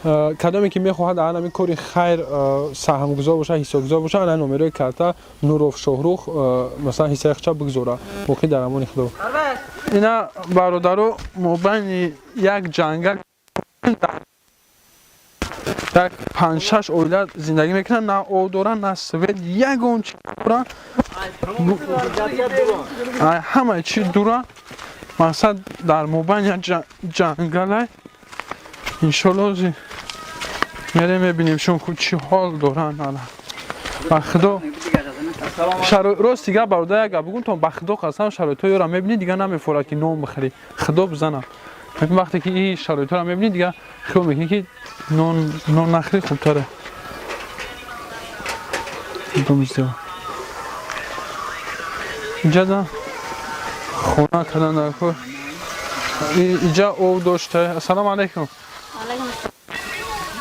Кадоме ки мехоҳад ана ҳамин кори хайр саҳмгузор боша, ҳиссагузор боша, ана номерои карта Нуров Шоҳрух, масалан, ҳиссаи худша бигзора. Боқӣ дар амони Худо. Ина, бародаро, мобайни як ҷангал як панҷ-шаш оила зиндагӣ мекунанд, на об доранд, на свет, ягон чи доранд, ҳамаи чи дура. Мақсад, дар мобайни як ҷангалай. Иншолло, ози мерем, мебинем, шон чӣ ҳол доранд. Ана, ба Худо, рости гап, бародар, як гап бигӯм, ба Худо қасам, шароитҳои ёро мебинӣ, дигар намефорад, ки нон бихӯрӣ. Худо бизанам, вақте ки ин шароитҳоро мебинӣ, дигар хиёл мекунӣ, ки нон нахӯрӣ хубтаре. Дом сделал. Иҷа хона кардан дар кор. Иҷа об дошта. Ассалому алайкум.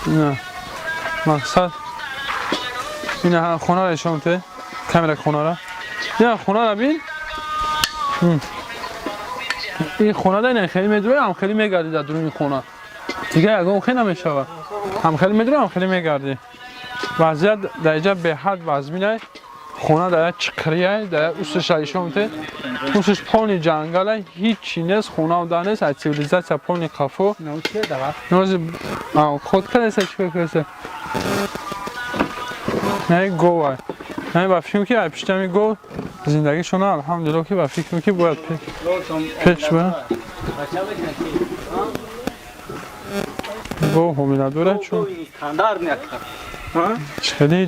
Ина, мақсад, ина хонара нишон те, камера хонара. Ина хонара бин. Ин хона да, ина хеле медура, ҳам хеле мегарди дар дуруни хона. Дигар ягон хе намешавад. Ҳам хеле медура, ҳам хеле мегарди. Вазъият дар иҷа беҳад вазминай. Хона дар як чиқирияй, дар як усташ нишон те. Усташ полный ҷангалай, ҳичи нест, хона да нест, аз цивилизация полный қафо. Нози худ кардеса, чӣ кор кардеса? Не, говай. Не, ба фикрам, ки ай пиштами гов зиндагишона, алҳамдулилло, ки ба фикрам, ки бояд пеш барам. Гов ҳомила дорад, чун хеле.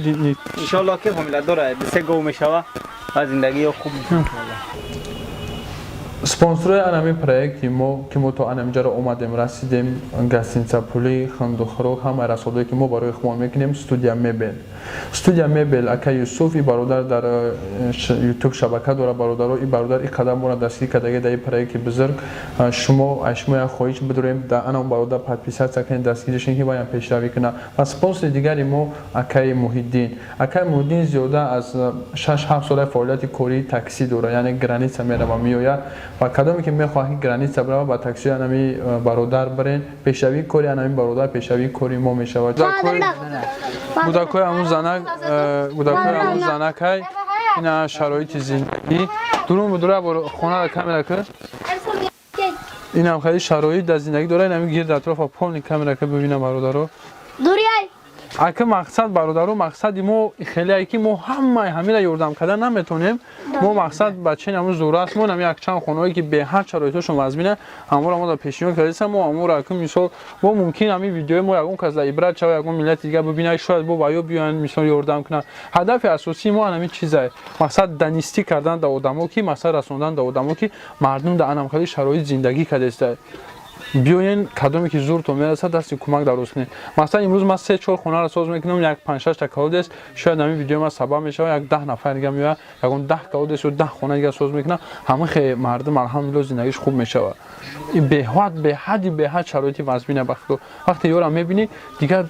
Иншоалло, ки ҳомила дорад, се гов мешава ва зиндагии хуб мешава. Спонсорои анами проекти мо, ки мо то анамиҷаро омадем, расидем, гостиница, пули хандухӯрок, ҳамаи расходое, ки мо барои худмон мекунем, студия мебел, студия мебел, ака Юсуф, и бародар дар Ютуб шабака дора. Бародаро, и бародар и қадам моро дастгирӣ кардаги дар и проекти бузург. Шумо, аз шумо як хоҳиш бидорем: дар анам бародар подписаться кунед, дастгиришен, ки баям пешравӣ кунад. Ва спонсори дигари мо акаи Муҳиддин. Акаи Муҳиддин зиёда аз 6-7 сола фаъолияти кории таксӣ дорад, яъне граница мерава, меояд. Ва кадоме ки мехоҳад, ки граница брава, ба таксии анами бародар бирен. Пешравии кори анами бародар пешравии кори мо мешавад. Гудакои ҳамун занак, гудакои ҳамун занакай. Ина шароити зиндагӣ дурун будура. Хонара камера кар. Инам хеле шароит дар зиндагӣ дора. Инами гирд атрофа полный камера ка, бибинам, бародаро. Ака, мақсад, бародаро, мақсади мо хеле, ки мо ҳамаи ҳамира ёрдам кардан наметонем. Мо мақсад бачаи ҳамун зура аст. Мо нами якчанд хонаҳое, ки беҳад шароитошон вазмина, ҳаморо мо дар пешниҳод кардесам. Мо ҳаморо ака, мисол, мо мумкин ҳамин видеои мо ягон кас дар ибрат шава, ягон миллати дигар бибинад, шояд бо ваё биёянд, мисол, ёрдам кунанд. Ҳадафи асосии мо ҳамин чизае: мақсад, донести кардан да одамо, ки мақсад, расондан да одамо, ки мардум дар анамхели шароит зиндагӣ кардеста. Биёен, кадоме ки зуртон мерасад, дасти кӯмак дароз кунед. Масалан, имрӯз ман се чор хонаро соз мекунам, як панҷ-шашта колодец. Шояд ҳамин видеои ман сабаб мешавад, як 10 нафар дига меояд, ягон 10 колодец ё 10 хона дига соз мекунам. Ҳамин хе мардум, алҳамдулилло, зиндагиш хуб мешавад. Ин беҳад, беҳади беҳад шароити вазмина. Ба Худо, вақте ёра мебинӣ, дигар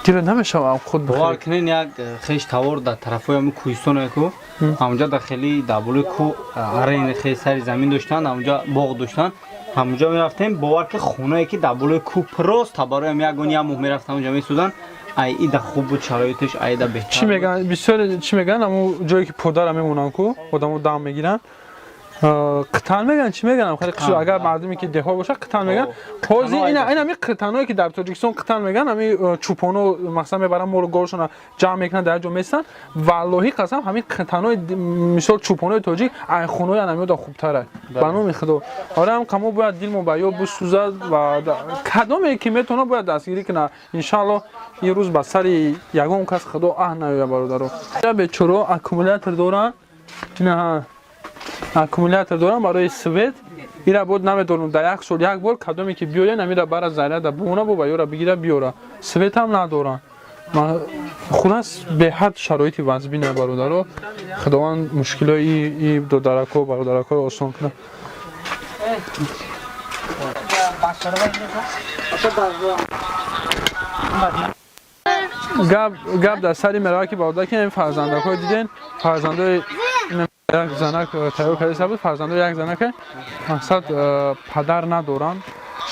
дила намешавад худ. Бовар кунед, як хеш тавор дар тарафҳои ҳамин кӯҳистоне ку, ҳамонҷа дар хели дар болои кӯ арени хел сари замин доштанд, ҳамонҷа боғ доштанд, ҳамонҷо мерафтем. Бовар ки, хонае ки дар болои кӯ, просто бароям ягон як моҳ мерафтам, онҷа месӯзанд. Ай ида хуб буд шароитиш, айда беҳтар. Чӣ мегӯянд бисёр, чӣ мегӯянд, ҳамун ҷое, ки пурдара мемонанд ку, одамо дам мегиранд, қитан мегӯянд, чӣ мегӯянд, хеле қишу, агар мардуме ки деҳо бошад, қитан мегӯянд. Ҳозир ина ҳамин қитаное, ки дар Тоҷикистон қитан мегӯянд, ҳамин чӯпоно, масалан, мебаранд, молу говшона ҷамъ мекунанд, дар як ҷо местанд. Валлоҳӣ қасам, ҳамин қитанои, мисол, чӯпонои тоҷик ай хонаи анамиёда хубтара, ба номи Худо. Ора, ҳам қамо бояд дилмо ба ё бисӯзад ва кадоме ки метавонад, бояд дастгирӣ кунад. Иншаалло, ин рӯз ба сари ягон кас, Худо, аҳ наёяд, бародаро. Бечоро аккумулятор доранд, ина аккумулятор дорам барои свет. Ира бод намедонам, дар як сол як бор кадоме ки биёян, амира бара заряда бумона, бо ба ёра бигира, биёра. Светам надорам. Хулас, беҳад шароити вазбина, бародаро. Худованд мушкилои и додарако, бародаракоро осон кунад. Гап дар сари мерава, ки бародар, ки фарзандакҳои диден, фарзандои як занак тайёр карда буд, фарзандои як занака, мақсад, падар надоранд.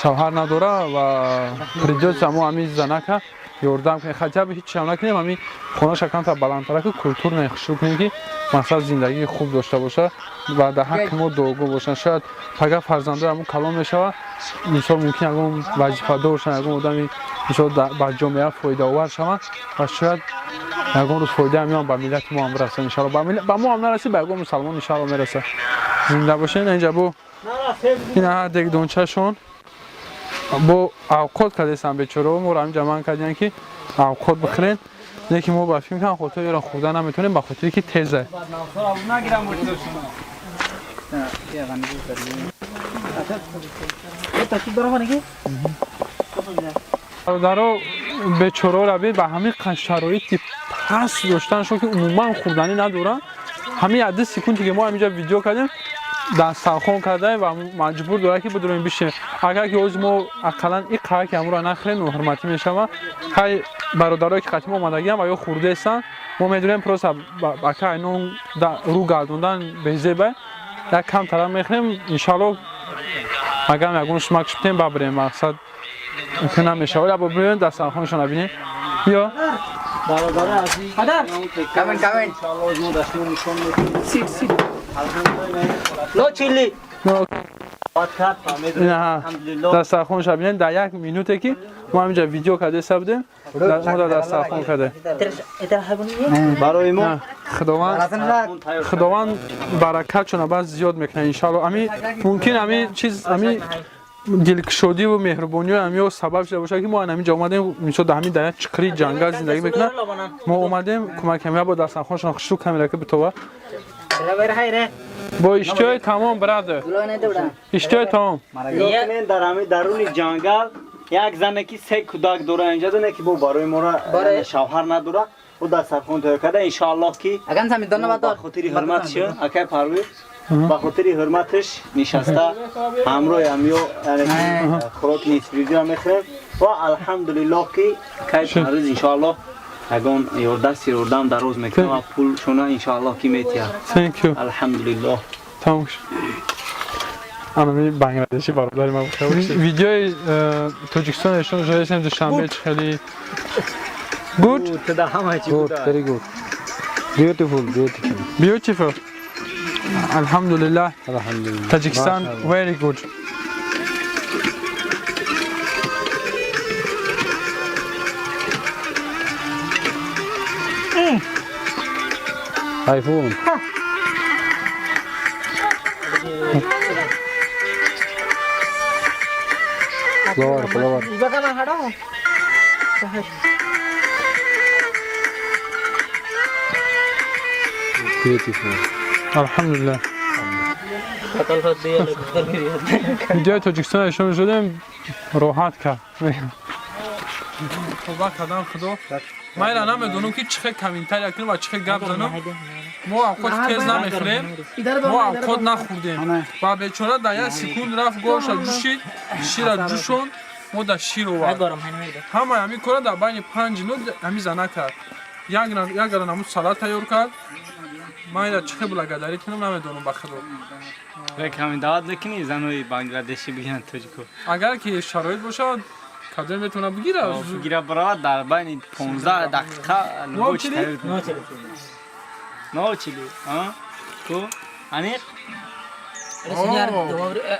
Шавҳар надора ва придётся мо ҳамин занака ёрдам кунем, хотя бы ҳеч чам накунем, ҳамин хонаша камтар баландтараку, культурно хушрӯ кунем, ки мақсад зиндагии хуб дошта боша ва дар ҳаққи мо дуогӯ бошанд. Шояд пага фарзандои ҳамун калон мешава, мисол, мумкин ягон вазифадор шаванд, ягон одами, мисол, ба ҷомеа фоидаовар шаванд ва шояд ягон рӯз фоида ҳамиам ба миллати мо ҳам бирасад, иншалло. Ба мо ҳам нарасид, ба ягон мусалмон, иншалло, мерасад. Зинда бошед. Инҷа бо ина дегдончашон бо авқот кардесам. Бечорао моро ҳаминҷа ман кардиян, ки авқот бихӯрен, не ки мо ба филм кан хотир ёро хӯрда наметавонем, ба хотире ки теза. Бародаро, бечораро бин, ба ҳамин шароити паст доштаншон, ки умуман хӯрданӣ надоранд. Ҳамин як-ду секунде ки мо ҳаминҷа видео кардем, дастархон кардаем ва маҷбур дорад, ки бидурем, бишинем. Агар ки ҳозир мо ақаллан и қаҳа ки ҳамуро нахӯрем, ноҳурматӣ мешавад. Ҳай, бародарое ки қатъи мо омадагиам ва ё хӯрдаестанд, мо медонем, просто ака айнон рӯ гардондан безеба. Як кам тараф мехӯрем, иншалло, агар ягон шумак шудем, бабирем. Мақсад намешавад. Бо биёем, дастархонашон бинем, биё. Бародари азиз, Come in, come in. иншалло, мо дар шумо нишон медиҳем. No chili. Дастархонша бинед. Дар як минуте ки мо ҳаминҷа видео кардаеста будем, мо дар дастархон карда. Барои мо Худованд, Худованд баракатшона баъд зиёд мекунад, иншалло. Ами мумкин ами чиз, ами дилкушодиву меҳрубониҳои ҳамиҳо сабаб шуда бошад, ки мо ҳаминҷа омадем. Мисол, дар ҳамин дар як чиқири ҷангал зиндагӣ мекунад, мо омадем, кӯмак кардем. Бо дастархоншон хушрӯ камера ки битова. Бо иштиҳои тамом, брат, иштиҳои тамом. Дар ҳамин даруни ҷангал як зане ки се кӯдак дора инҷа дона, ки бо барои моро шавҳар надора, ӯ дастархон тайёр карда. Иншоаллоҳ, ки ба хотири ҳурматш, акай Парвиз, ба хотири ҳурматаш нишаста ҳамроҳи ҳамё, яъне хӯроки нисфирӯзиро мехӯрем. Ва алҳамдулиллоҳ, ки кай Парвиз, иншоаллоҳ, ягон ёрдасти ёрдам дароз мекунам ва пулшона, иншоаллоҳ, ки метиҳад. Thank you. Алҳамдулиллоҳ. Тамом шуд. Анами бангладеши бародари ман видеои Тоҷикистон нишон шудаистем. Душанбе чи хеле good. Good, very good. Beautiful, beautiful. Beautiful. Alhamdulillah. Alhamdulillah. Tajikistan very good. iPhone. Flower, flower. Beautiful. Alhamdulillah. Видеои Тоҷикистон нишон шудем, роҳат кард. Тоба кардам, Худо. Ман ира намедонам, ки чӣ хел комментария кунам ва чӣ хел гап занам. Мо авқот тез намехӯрем, мо авқот нахӯрдем ва бечора дар як секунд рафт, гоша ҷӯшид, шира ҷӯшонд, мо дар шир овард. Ҳамаи ҳамин кора дар байни 5 минут ҳамин зана кард. Як гара намуд салат тайёр кард. Ман ира чӣ хел благодарить кунам, намедонам, ба Худо. Рекомендовать мекунӣ занои бангладешӣ бигиранд тоҷико? Агар ки шароит бошад, кадом метавона бигира. Бигира, баравад, дар байни 15 дақиқа No chili? No chili. Ку аниқ.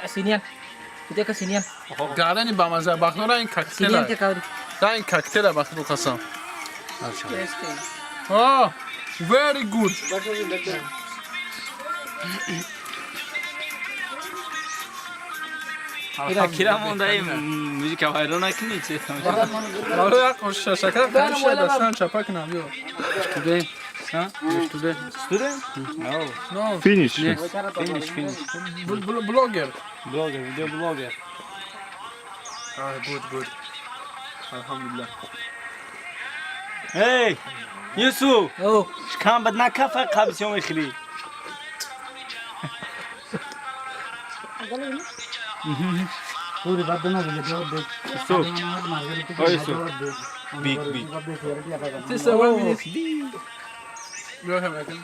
Sinian. Itu ke sinian. Гардани бамаза бахнора ин коктейла. Sinian ke kau. Да, ин коктейла, ба Худо қасам. Oh, very good. Ира кира мондаи музика вайрон накунӣ чи? Барои як қошиша шакар қошиша дастан чапа кунам ё. Студент. Студент. Студент? No. No. Finish. Finish, finish. Блогер. Блогер, видео блогер. Ah, good, good. Alhamdulillah. Hey, Yusuf. Oh. Шикам бад накафа қабсиё мехӯрӣ. Yusuf. Oh, Yusuf. Big, big. This is one minute. Биё кам якин.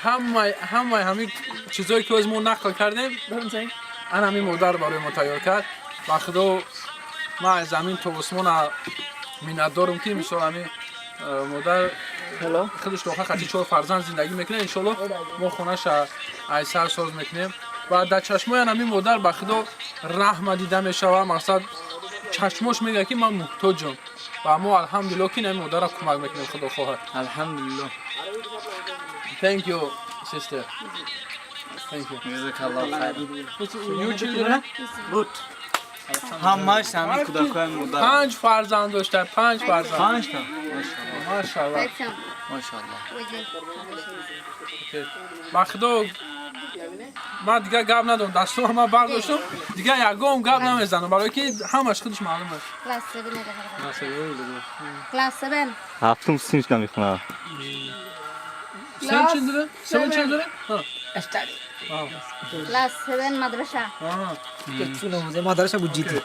Ҳамаи ҳамин чизое ки ҳоз мо нақл кардем, ана ҳамин модар барои мо тайёр кард. Ба Худо, ман аз замин то осмона миннатдорам, ки мисол ҳами модар худаш тоха хати чор фарзанд зиндагӣ мекунад. Иншолло, мо хонаша ай сар соз мекунем ва дар чашмоян ҳамин модар, ба Худо, раҳма дида мешавад. Мақсад, чашмош мегӯяд, ки ман муҳтоҷам, ва мо, алҳамдулилло, ки ин модарро кӯмак мекунем, Худо хоҳад. Алҳамдулилло. Thank you, sister. Thank you. Ҷазакаллоҳ хайр. You children? Буд. Ҳамаш ҳамин кӯдакҳои модар. Панҷ фарзанд дошта, панҷ фарзанд. Панҷта. Машаллоҳ. Машаллоҳ. Ба Худо, ман дигар гап надорам. Дастуро ман бардоштам, дигар ягон гап намезанам, барое ки ҳамаш худаш маълум аст. Class 7. Class 7. Ҳафтум синф намехонад. Seven children? Seven children? Ha. Class 7 madrasa. Ah. মাদ্রাসা বুঝিতে।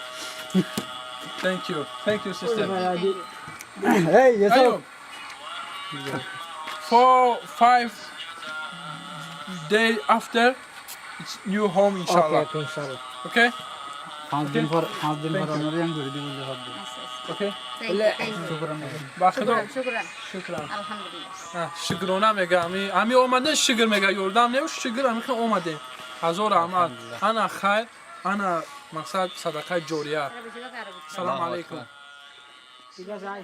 Thank you. Thank you, sister. Hey, yes. Ayo. 4, 5 day after, it's new home, inshallah. Okay, ইনশাআল্লাহ। Okay? 5 দিন পর, 5 দিন পর আমরা করে দিব সব। Okay? Thank you. Thank you. Ба Худо. شكرا شكرا. Шукран. Alhamdulillah. Шукрона мега. Ами омадем, шукр мега. Ёрдам не, шукр, ами хе омадем. Ҳазор раҳмат. Ана хайр, ана мақсад садақаи ҷория. Салом алейкум. ঠিক আছে, আয়।